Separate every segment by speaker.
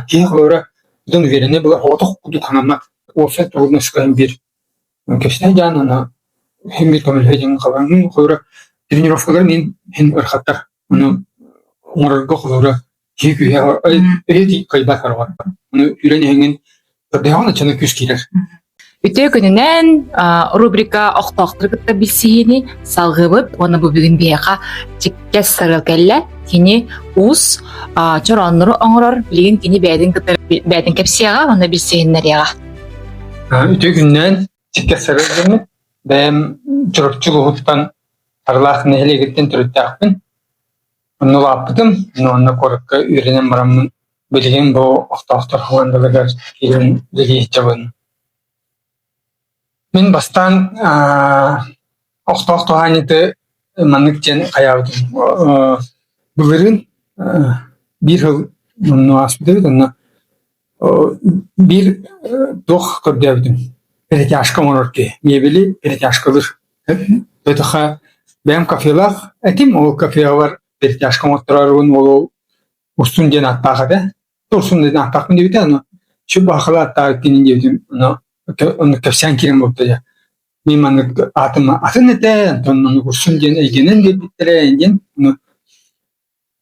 Speaker 1: Киһи холобура дьон увереннай буолар оҕотох курдук санаммат. Уопсай трудноска биир кэпсэтэн дьаан аны иһин биир көмөлөһө диэн хабаҥҥын холобура тренировкалар мин иһин ыарахаттар. Ону оҥорорго холобура киһи күүһэ өйө кыайбат хараҕар. Ону үүрэн иһэҥҥин көрдөһөҕүн оччону күүс киирэр.
Speaker 2: Үтүө күнүнэн рубрика охтоохтору кытта билсиһиини салҕыыбыт уонна бу бүгүн биһиэхэ чиккэс сарыал кэллэ. Кини уус чорооннору оҥорор, билигин кини бэйэтин кытта бэйэтин кэпсиэҕэ уонна билсиһиннэриэҕэ.
Speaker 1: Үтүө күнүнэн чиккэс сарыал диэммин. Бэйэм Чурапчы улууһуттан Арылаах нэһилиэгиттэн төрүттээхпин. Онно улааппытым, онно куоракка үөрэнэн бараммын Билигин бу охтоохтор хамаандаларыгар киирэн үлэлии сылдьабын. Мин бастаан охтоох туһаанньыты маннык диэн хайаабытым. Былырыын биир сыл онно ааспыт эбит, онно биир туох көрдөөбүтүм перетяжка оҥорор киһи, миэбэли перетяжкалыыр. Бэтэхэ бэйэм кафелаах этим, ол кафебар перетяжка оҥотторорбун ол Урсун диэн ааттаах этэ. Урсун диэн ааттаахпын диэбитэ, ону Чубахала ааттаах кини диэбитим, ону онно кэпсээн киирэн буолбута дьэ. Мин маннык аатым атын этэ, онтон оннук Урсун диэн эйгэнэн биэрбиттэрэ диэн, ону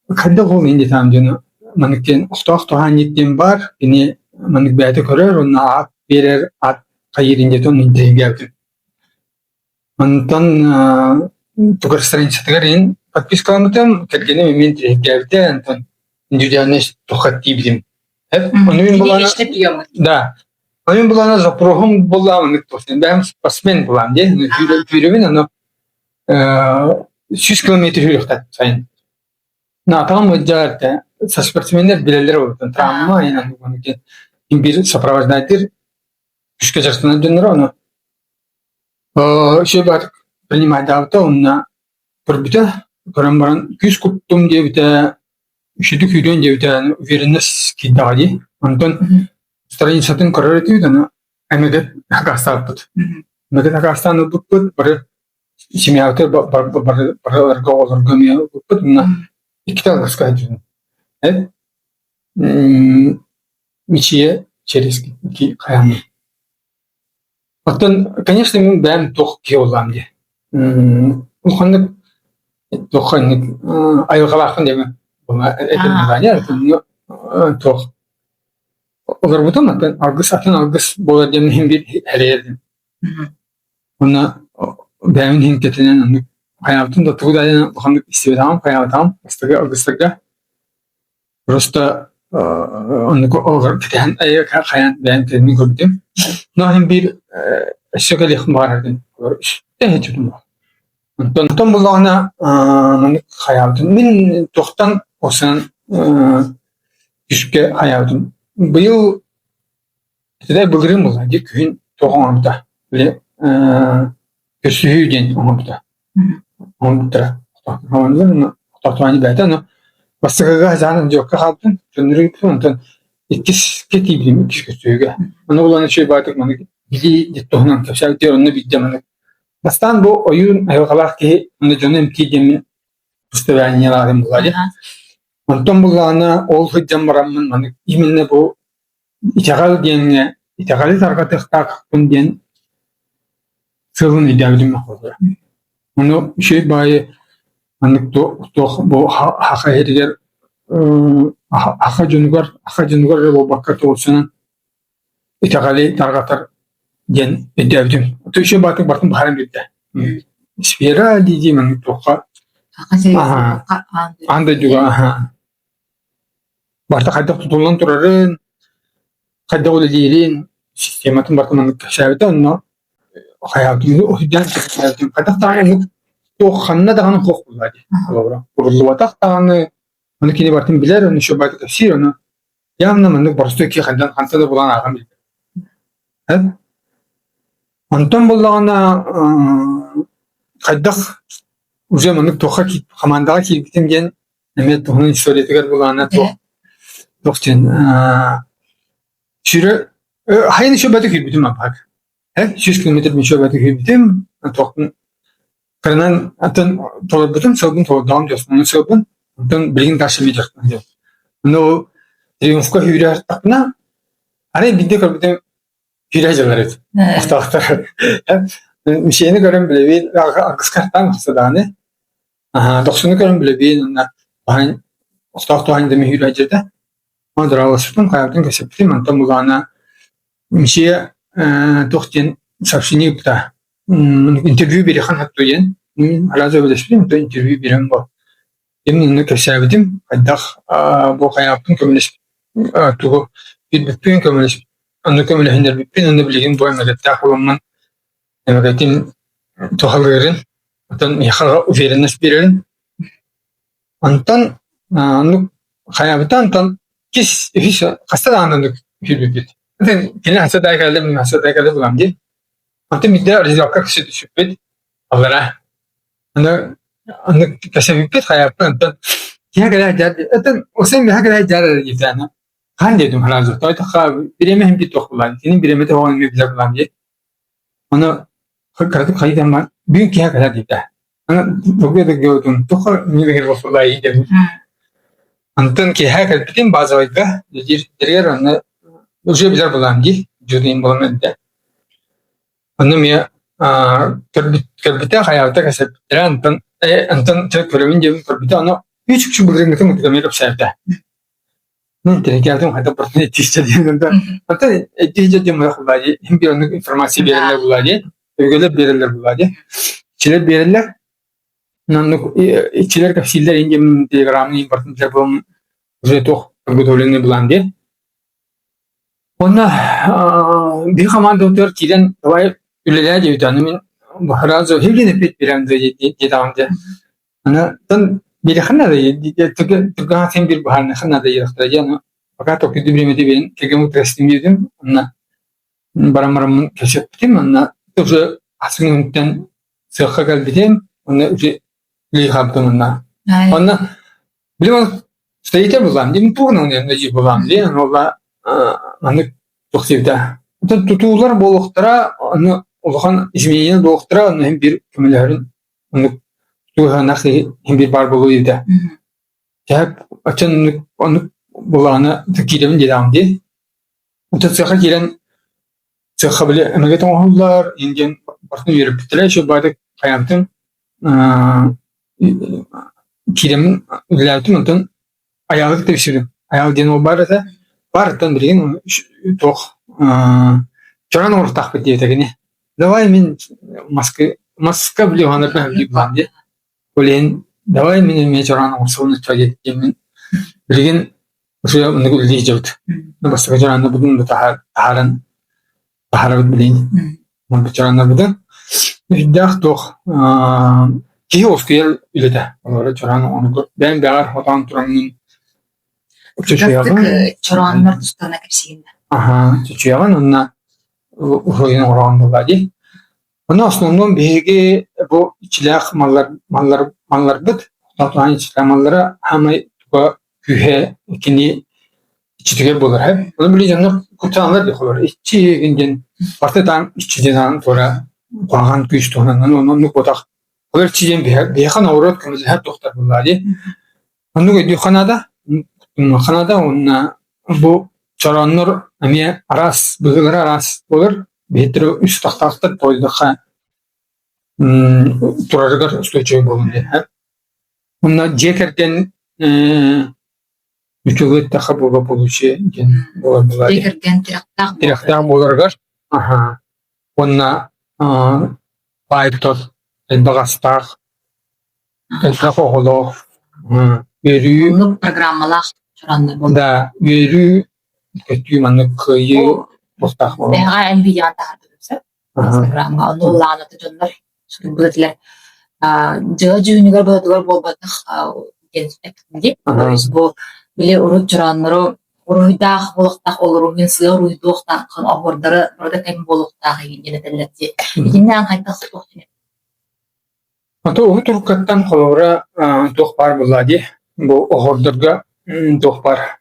Speaker 1: хайдах ол иһин диэтэҕим диэн маннык диэн охтоох туһаанньыт диэн баар, кини маннык бэйэтэ көрөр уонна аат биэрэр, аат хайыырын диэтэ онно интэриэһиргээбитим. Онтон тугар страницатыгар иһин подпискаламмытым, кэргэним эмиэ интэриэһиргээбитэ, онтон индивидуальный туохха тиийбитим. Ону мин булаана да, ону мин булаана запроһум буолла маннык бэйэм спортсмен булаам дии, сүүрэбин, ону 100 километр сүүрүөхтэн сайын. Атаҕым ыалдьар этэ, со спортсменнар билэллэр буолбутун, травма биир сопровождайдыыр күүскэ дьарыктанар дьонноро, ону Үчүгэй баҕайытык принимайдаабыта уонна көрбүтэ, көрөн баран күүс куттум диэбитэ, үчүгэйдик күүрүөн диэбитэ, уверенность киирдэҕэ дии. Онтон страницатын көрөр этибит, аны эмэгэт акаастаабыппыт. Эмэгэт акаастаан ылбыппыт, бары семьябытыгар барыларга оҕолорго эмиэ ылбыппыт уонна иккитэ алгыска сылдьыбытым. Мичийэ через хайааммын. Оттон, конечно, мин бэйэм туох киһи буоллаҕым дии. Улаханнык туохха инник айылҕалаахпын диэмэ. Туох олорбутум атын алгыс атын алгыс буолар диэн иһин биир эрэйэрдим. Уонна бэйэбин иһин кэтэнэн оннук хайаабытым да тугу да улаханнык истибэтэҕим, хайаабатаҕым бастакы алгыстарга. Просто оннук оҕолор кэтэһэн хайаан бэйэм кэлин көрдүм. Но иһин биир өссө кэлиэхпин баҕарардым. Онтон онтон буллаҕына маннык хайаабытым. Мин туохтан осынан күүскэ хайаабытым. Быйыл итинэ былырыын буолла дии күһүн туох оҥорбута. Били көрсүһүү диэн оҥорбута. Оҥорбуттара. Хотоотугааны бэйэтэ ону бастакыга саанан дьуокка хаалтын, төннөрү ыыппытым, онтон иккискэ тиийбитим иккис көрсүһүүгэ. Ону булан үчүгэй баҕайытык маннык билии туһунан кэпсээбитигэр онно биирдэ маннык бастаан бу ойуун айылҕалаах киһи онно дьону эмтиир диэммин представлениелаатым буолаа дии. Онтон буллаҕына ол сылдьан бараммын маннык именно бу Итэҕэл диэҥҥэ итэҕэли тарҕатыахтаахпын диэн сыалын өйдөөбүтүм холобура. Ону үчүгэй баҕайы маннык туох бу саха иһитигэр саха дьонугар саха дьонугар эрэ буолбакка туруорсунан итэҕэли тарҕатар диэн өйдөөбүтүм. Үчүгэй баҕайытык барытын быһааран биэрдэ. Сфера дии-дии маннык туохха аан дойдуга Барыта хайдах тутуллан турарын, хайдах үлэлиирин, систематын барытын маннык кэпсээбитэ онно хайаабытын хайдах даҕаны оннук туох ханна даҕаны суох буолла дии холобура уруллубатах даҕаны ону кини барытын билэр ону еще барыта кэпсиир ону явно маннык боростуой киһи хайдан хантан да булан ааҕан билбэт Онтон буллаҕына хайдах уже маннык туохха хамаандаҕа киирбитим диэн эмиэ туһунан историятыгар былаана туох туох диэн сүүрэ хайын еще бөтө киирбитим аппак 100 километр еще бөтө киирбитим туохпун кырынан атын толорбутум сылбын толордоҕум дьосмону сылбын онтон билигин дальше видео ну. Триумфка сүүрэ сырыттахпына, арай биирдэ көрбүтүм сүүрэ сылдьаллар эбит. Охтоохтор. Мишени көрөн билэбин, аргыска артаан тахса даҕаны. Дохсуну көрөн билэбин уонна охтоох туһаан дэмэ сүүрэ сылдьыбыта. Онон дорооболоспутум, хайабытын кэпсэппитим, онтон булаана Мишия туох диэн сообщение ыыппыта. Интервью биэриэххин сөп дуо диэн. Сразу сөбүлэспитим, то интервью биэрэн бо. Мин онно кэпсээбитим, хайдах бу хайааппын көмөлөс тугу билбиппин көмөлөс онно көмөлөһүннэрбиппин уонна билигин бу эмэгэттэх буоламмын эмэгэтин туһалыырын, оттон миэхэ уверенность биэрэрин. Онтон оннук хайаабыта онтон кис үһүс хаста даҕаны оннук үһүрбүппүт. Кини хаста да кэллэ, мин хаста да кэллэ булам дии. Онтон биирдэ раздевалка түсүппүт аллара. Аны аны кэсэбиппит хайааппын онтон киһи кэлэ дьар оттон усын миэхэ кэлэ дьар эрэ диэтээнэ хаан диэтим сразу тойтохха бириэмэ иһин биир туох булаан кини бириэмэтэ оҕон эмиэ билэр булаан диye Аны кыратык хайытан бүгүн киһи кэлэ диэтэ аны тугу да геотун туха не босулай диэн Антон киэһэ кэлбитим базовайга диригэр аны уже билэр булаан дии дьудин булан эрдэ Онно эмиэ көрбүтэ, хайаабыта кэпсэппиттэрэ, онтон онтон көрөбүн диэбин көрбүтэ, ону үчүгчү былырыыҥҥытын кытта эмиэ кэпсээбитэ. Мин интэриэһиргээбитим хайдах барытын эттииччэ диэн онтон онтон эттииччэ диэн муйах булаа дии, иһин биир оннук информация биэрэллэр булаа дии, өбүгэлэр биэрэллэр булаа дии, иччилэр биэрэллэр, оннук иччилэр кэпсииллэр иһин диэн телеграммын иһин барытын билэр буолан уже туох подготовленный булаан дии. Уонна биһи хамаандабытыгар киирэн давай үлэлээ диэбитэ. Аны мин сразу хилин эппит бирэм диэтэҕим дьэ. Аны тон биэриэххэ наада түргэн син биир быһаарыныахха наада диэхтэрэ дии. Аны пока толкуйдуу бириэмэтэ биэрэн кэргэммин кытта диэтим. Онно баран бараммын кэпсэппитим. Онно уже атын күнтэн сыахха кэлбитим. Онно уже үлэлии хаалбытым онно. Онно Билим стоите буллаам дии, тугунан диэн буллаам дии, уолла маннык туох диэбитэ. Оттон тутуулар буолуохтара, аны улахан изменение буолуохтара, онно иһин биир көмөлөһөрүн оннук туһанах иһин биир баар буолуо диэбитэ. Тэһэп оччон оннук оннук булааны киирэбин диэтэҕим дии. Онтон сыаха киирэн сыаха били эмэгэт оҥоһуллар, иһин диэн барытын үөрэппиттэрэ, еще баайдык хайаабытын Киирэммин үлэлээбитим, онтон Айаалы кытта билсибитим. Айаал диэн уол баар этэ. Баарыттан билигин туох чорон оҥоруохтаахпыт диэбитэ кини. Давай мин маска маска били уһанарбын сөбүлүүр буолаам дии. Ол иһин давай мин эмиэ чорон оҥорсобун оччо диэммин билигин уже оннук үлэлии сылдьабыт. Бастакы чорааннарбытын да таһааран таһаарабыт билигин. Чорааннарбытын үрдээх туох киһи уоскуйар үлэтэ. Олору чораан оҥорго бэйэм бэҕэр хотоон тураҥҥын чочуйаҕын.
Speaker 2: Чорооннор тустарына кэпсиигин
Speaker 1: Аһаа, чочуйаҕын уонна уруһуйун оҥороҕун буоллаа дии. Онно основном биһиги бу иччилээх маллар маллар малларбыт, иччилээх маллара саамай туга күүһэ кини иччитигэр буолар һэ. Ону били дьоннор куттаналлар диэх олор. Иччи диэн барыта таан иччи диэн аан туора куһаҕан күүс туһунан ону оннук буотах. Ол иччи диэн биһиэхэ норуот көмөлөһөр туохтар буоллаа дии. Оннук өйдүөххэ наада. Куттануохха наада уонна бу чорооннор эмиэ араас быһыылара араас буолар. Биһиттэр үс тахтаахтар тоойдохха турарыгар устойчивый буолун диэн. Уонна дьиэ кэргэн Үчүгэй эттэххэ благополучие диэн буолар буолаа
Speaker 2: Дьиэ кэргэн тирэхтээх
Speaker 1: Тирэхтээх буоларыгар аһаа уонна баай-тот элбэх астаах, элбэх оҕолоох, үөрүү
Speaker 2: Оннук программалаах чураннар буолар.
Speaker 1: Да, үөрүү, көтүү маннык кыайыы туохтаах буолар.
Speaker 2: Бэҕэһээ эн видеоҕын таһаардым сөп? Инстаграмҥа онно улаана дьоннор суруйбут этилэр дьыала дьүһүнүгэр быһатыгар буолбатах диэн эппитим дии. То есть бу били урут чорооннору уруһуйдаах буолуохтаах, ол уруһуйун сыа уруһуйдуохтааххын, оһуордары барыта тэҥ буолуохтаах игин диэн этэллэр дии. Итиннэ хайдах туох диэн
Speaker 1: Ото уһун туруккаттан холобура туох баар буоллаа дии. Бу оһуордарга туох баар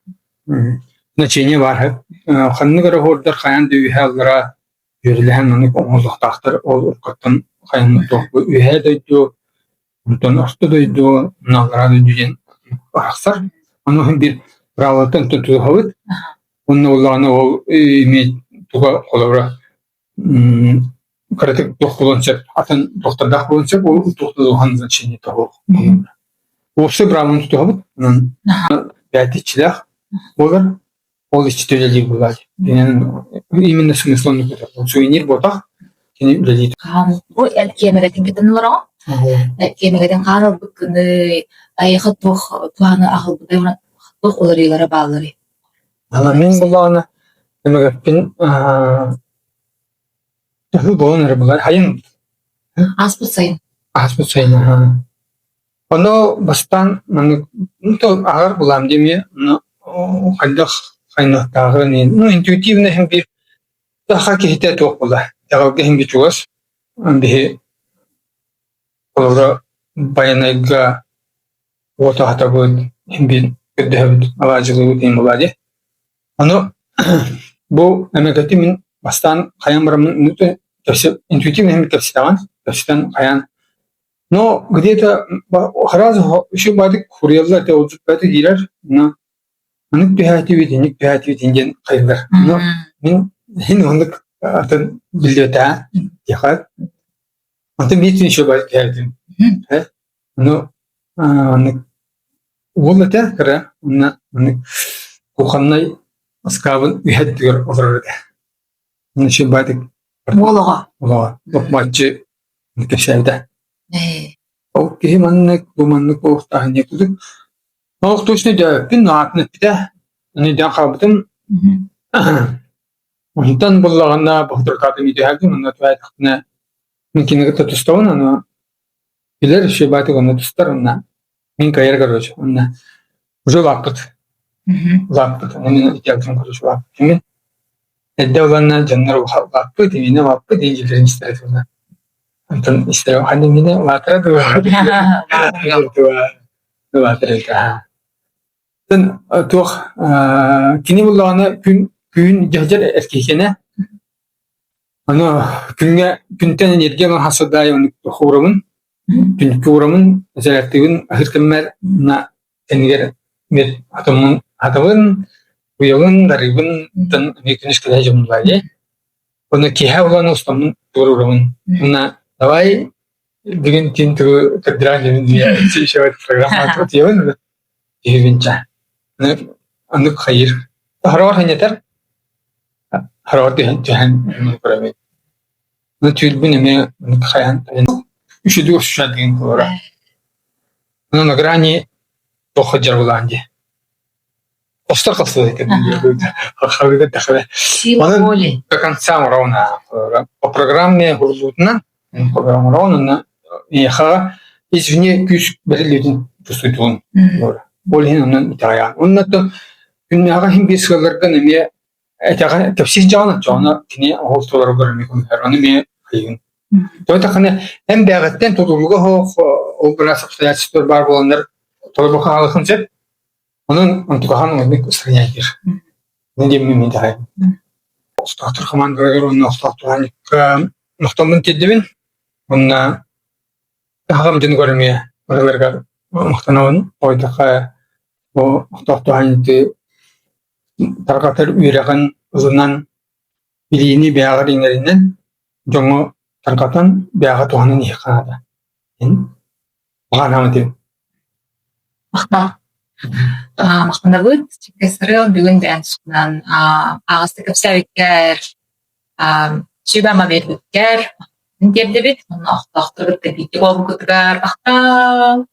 Speaker 1: значение баар. Ханнык эрэ оһуордар хайаан да үөһэ аллара Үөрэлэһэн маннык оҥоһуллуохтаахтар ол уруккуттан хайаан туох бу Үөһээ дойду, онтон Орто дойду, уонна Аллараа дойду диэн арахсар. Ону иһин биир Правилаттан тутуһабыт. Онно буоллаҕына ол имеет туга холобура кыратык туох буолуон сөп, атын туохтардаах буолуон сөп, ол туох да улахан значение того. Уопсай быраабын тутуһабыт. Онон бэйэтэ иччилээх буолар. Ол иччитэ үлэлиир буолааччы. Именно смысл оннук сувенир буотах кини үлэлиир.
Speaker 2: Хаан бу киэмэгэтин кытын олороҕун. Киэмэгэтин хаан ылбыккыный, айыха туох туһаны аҕалбытай уонна туох уларыйыылара баалларый?
Speaker 1: Ала мин буллаҕына эмэгэппин төһүү буолан эрэ булар хайын
Speaker 2: Ааспыт сайын.
Speaker 1: Ааспыт сайын аһаа. Ону бастаан маннык аҕар булаам диэмиэ хайдах хайныахтааҕын ну интуитивно иһин биир саха киһитэ туох буолла итэҕэлгэ иһин биир чугас биһи холобура Байанайга уот аһатабыт иһин биир көрдөһөбүт алаадьылыыбыт иһин буолаа дии. Ону бу эмэгэти мин бастаан хайаан бараммын интуитивно иһин кэпсэтэҕин кэпсэтэн хайаан Но где-то сразу еще баадык хуруйаллар этэ олдьуппаты диирэр но маннык түһээтибит инник түһээтибит диэн хайыллар но мин иһин оннук атын биллибэтэ диэхэ онтон биир күн еще баадык түһээбитим ону маннык уол этэ кыра уонна маннык кухоннай ыскаабын үһэ өттүгэр олорор этэ еще баадык
Speaker 2: Уол оҕо.
Speaker 1: Уол оҕо кэпсээбитэ. Ол киһи маннык, бу маннык буолуохтаах диye курдук. Олох точно өйдөөбөппүн, аатын эппитэ. Ону өйдөөн хаалбытым. Онтон буллаҕына баһытыркаатын үтүһэрдим, онно түһээтэхпинэ мин кинини кытта тустабын, ону билэр үчүгэй баатык онно тустар, онно мин кыайар короче, онно уже улааппыт. Улааппыт, онно мин итиэлтэн короче улааппыт. Мин эрдэ уланна дьоннор улааппыт, иминэ улааппыт диэн дьиэлэрин истэр этим. Онтон истэр ханна иминэ улаатара дуо? Улаатара этэ. Туох кини буллаҕына күн күн дьаһдьар эркиһикэнэ Аны күҥҥэ күнтэн энергия ылан хасырдаайы оннук уурабын, түннүккэ уурабын, зарядтыыбын, аһыыр кэммэр на кэннигэр мир хатаммын хатабын, уйабын, дарыыбын, оттон эмиэ күнүс кэлэ дьоммун дии. Уонна киэһэ булан устаммын тугар уурабын. Уонна давай бүгүн тин тугу көрдөрөн диэн программа тиэбин киһибин ча. Оннук хайыр. Хороҕор ханньатар Хараҕар түһэн түһэн көрөбүн. Ну түүл эмиэ хайаан үчүгэй ощущать деген буолара. Ну на грани туохха дьарылаан дии. Остор хасыа
Speaker 2: Сила воли.
Speaker 1: До конца ровно по программе хурулуутунан программа ровно миэхэ извне күүс бэриллибитин тустуйтугун ол иһин онон итэҕэйэҕин. Оннуттан күннээҕи иһин биир сыалларгын эмиэ Этэҕэ кэпсиир дьаҕана дьоно кини оһол толоругар эмиэ көмөлөһөр, ону эмиэ хайыгын. Тоҕо даҕаны эн бэйэҕиттэн тутулуга суох ол гына обстоятельстволар баар буоланнар толорбокко хаалыаххын сөп. Онон онтукахан оннук устраняйдыыр. Мин диэммин мин итэҕэйэбин. Охтоохтор хамаандаларыгар уонна охтоох туһаанньыкка махталбын тиэрдэбин. Уонна аҕам дьонугар эмиэ барыларыгар махтанабын. Ойдохо бу охтоох туһаанньыты тарҕатар үөрэҕин ылынан, билиини бэйэҕэр иҥэринэн, дьоҥҥо тарҕатан, бэйэҕэ туһанан иһиэххэ наада. Баҕа этим.
Speaker 2: Махтал. Махтанабыт. Сырыыл бүгүн бэйэн тускунан аҕыста кэпсээбиккэр, сүбэ-ама биэрбиккэр тиэрдэбит. Онно охтоохторбут кэлбиттик буолбуккутугар махтал.